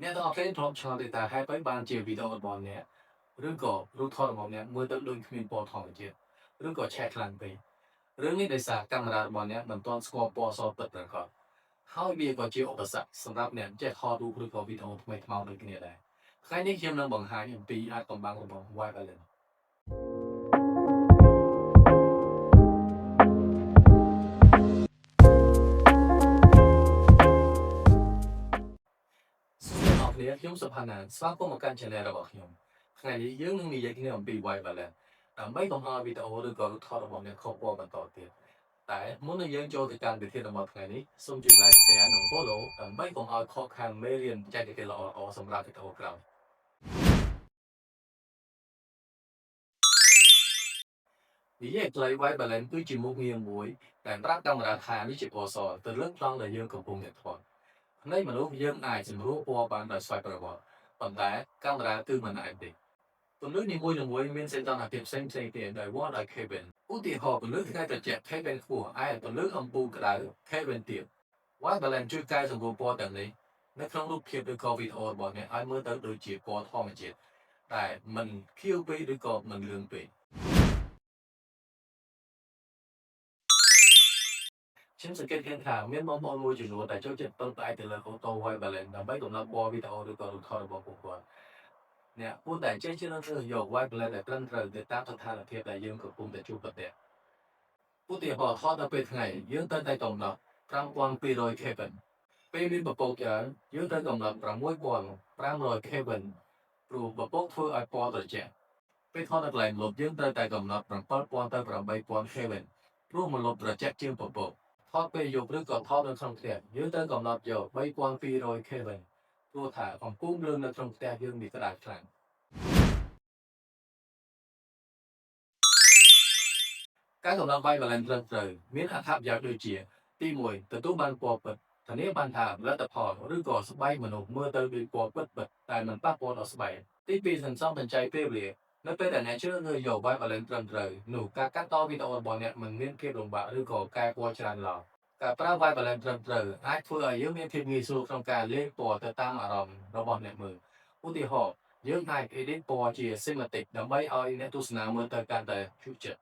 អ្នកទាំងអស់គ្នាធ្លាប់ឆ្ងល់ទេថាហេតុអ្វីបានជាវីដេអូរបស់អ្នកឬក៏រូបថតរបស់អ្នកមើលទៅដូចគ្មានពណ៌ធម្មជាតិឬក៏ឆេះខ្លាំងពេករឿងនេះដោយសារកាមេរ៉ារបស់អ្នកមិនទាន់ស្គាល់ពណ៌សពិតប្រាកដហើយវាក៏ជាឧបសគ្គសម្រាប់អ្នកចេះថតរូបឬក៏វីដេអូថ្មីថ្មោងដូចគ្នាដែរថ្ងៃនេះខ្ញុំនឹងបង្ហាញអំពីអាថ៌កំបាំងរបស់ White Balance។ សួស្តីអ្នកទាំងអស់គ្នាខ្ញុំសុផាណានស្វាគមន៍មកកាន់ Channel របស់ខ្ញុំ។ថ្ងៃនេះយើងនឹងនិយាយគ្នាអំពី White Balance ដើម្បីកុំឲ្យវីដេអូឬក៏រូបថតរបស់អ្នកខុសពណ៌បន្តទៀតតែមុននឹងយើងចូលទៅកាន់វិធានរបស់ថ្ងៃនេះសូមជួយ Like Share និង Follow ដើម្បីកុំឲ្យខកខានមេរៀនបច្ចេកទេសល្អៗសម្រាប់វីដេអូក្រោយនិយាយខ្លី White Balance គឺជាមុខងារមួយដែលប្រាប់កាមេរ៉ាថានេះជាពណ៌សទៅលើប្លង់ដែលយើងកំពុងតែថតភ្នែកមនុស្សយើងអាចសម្រួលពណ៌បានដោយស្វ័យប្រវត្តិប៉ុន្តែកាមេរ៉ាគឺមិនអាចទេពន្លឺនីមួយៗមានសីតុណ្ហភាពផ្សេងៗគ្នាដោយវាស់ដោយ Kelvin។ ឧទាហរណ៍ពន្លឺថ្ងៃត្រជាក់ Kelvin ខ្ពស់ឯពន្លឺអំពូលក្តៅ Kelvin ទាប។ White Balance ជួយកែសម្រួលពណ៌ទាំងនេះនៅក្នុងរូបភាពឬក៏វីដេអូរបស់អ្នកឲ្យមើលទៅដូចជាពណ៌ធម្មជាតិតែមិនខៀវពេកឬក៏មិនលឿងពេក។ខ្ញុំសង្កេតឃើញថាមានបងប្អូនមួយចំនួនដែលចូលចិត្តពឹងផ្អែកទៅលើ Auto White Balance ដើម្បីកំណត់ពណ៌វីដេអូឬក៏រូបថតរបស់ពួកគាត់អ្នកគួរតែចេះជ្រើសរើសយក White Balance ដែលត្រឹមត្រូវទៅតាមស្ថានភាពដែលយើងកំពុងតែជួបប្រទះឧទាហរណ៍ថតនៅពេលថ្ងៃយើងត្រូវតែកំណត់5200 Kelvin ពេលមានពពកច្រើនយើងត្រូវកំណត់6500 Kelvin ព្រោះពពកធ្វើឲ្យពណ៌ត្រជាក់ពេលថតនៅកន្លែងម្លប់យើងត្រូវតែកំណត់7000ទៅ8000 Kelvin ព្រោះម្លប់ត្រជាក់ជាងពពកថតពេលយប់ឬក៏ថតនៅក្នុងផ្ទះយើងត្រូវកំណត់យក3200 Kelvin ព្រោះថាអំពូលភ្លើងនៅក្នុងផ្ទះយើងមានក្តៅខ្លាំងការកំណត់ white balance ត្រឹមត្រូវមានអត្ថប្រយោជន៍ដូចជាទី1ទទួលបានពណ៌ពិតធានាបានថាផលិតផលឬក៏ស្បែកមនុស្សមើលទៅដូចពណ៌ពិតៗតែមិនប៉ះពាល់ដល់ស្បែកទី2សន្សំសំចៃពេលវេលានៅពេលដែលអ្នកជ្រើសរើសយក white balance ត្រឹមត្រូវនោះការកាត់តវីដេអូរបស់អ្នកមិនមានភាពលំបាកឬក៏កែពណ៌ច្រើនឡើយការប្រើ white balance ត្រឹមត្រូវអាចធ្វើឲ្យយើងមានភាពងាយស្រួលក្នុងការលេងពណ៌ទៅតាមអារម្មណ៍របស់អ្នកមើលឧទាហរណ៍យើងអាច edit ពណ៌ជា cinematic ដើម្បីឲ្យអ្នកទស្សនាមើលទៅកាន់តែជក់ចិត្ត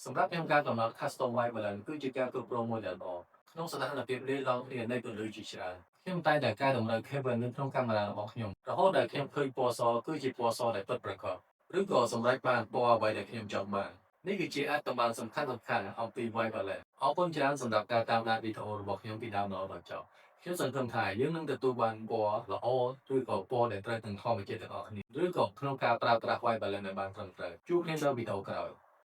សម្រាប់ខ្ញុំការកំណត់ custom white balance គឺជាការគ្រប់គ្រងមួយដែលល្អក្នុងស្ថានភាពលាយឡំគ្នានៃពន្លឺជាច្រើនខ្ញុំតែងតែកែតម្រូវ Kelvin នៅក្នុងកាមេរ៉ារបស់ខ្ញុំរហូតដល់ខ្ញុំឃើញពណ៌សគឺជាពណ៌សដែលពិតប្រាកដឬក៏សម្រេចបានពណ៌អ្វីដែលខ្ញុំចង់បាននេះគឺជាអាថ៌កំបាំងសំខាន់សំខាន់អំពី white balance។ អរគុណច្រើនសម្រាប់ការតាមដានវីដេអូរបស់ខ្ញុំពីដើមដល់ចប់ខ្ញុំសង្ឃឹមថាយើងនឹងទទួលបានពណ៌ល្អឬក៏ពណ៌ដែលត្រូវនឹងធម្មជាតិទាំងអស់គ្នាឬក៏ក្នុងការប្រើប្រាស់ white balance ឲ្យបានត្រឹមត្រូវជួបគ្នានៅវីដេអូក្រោយ។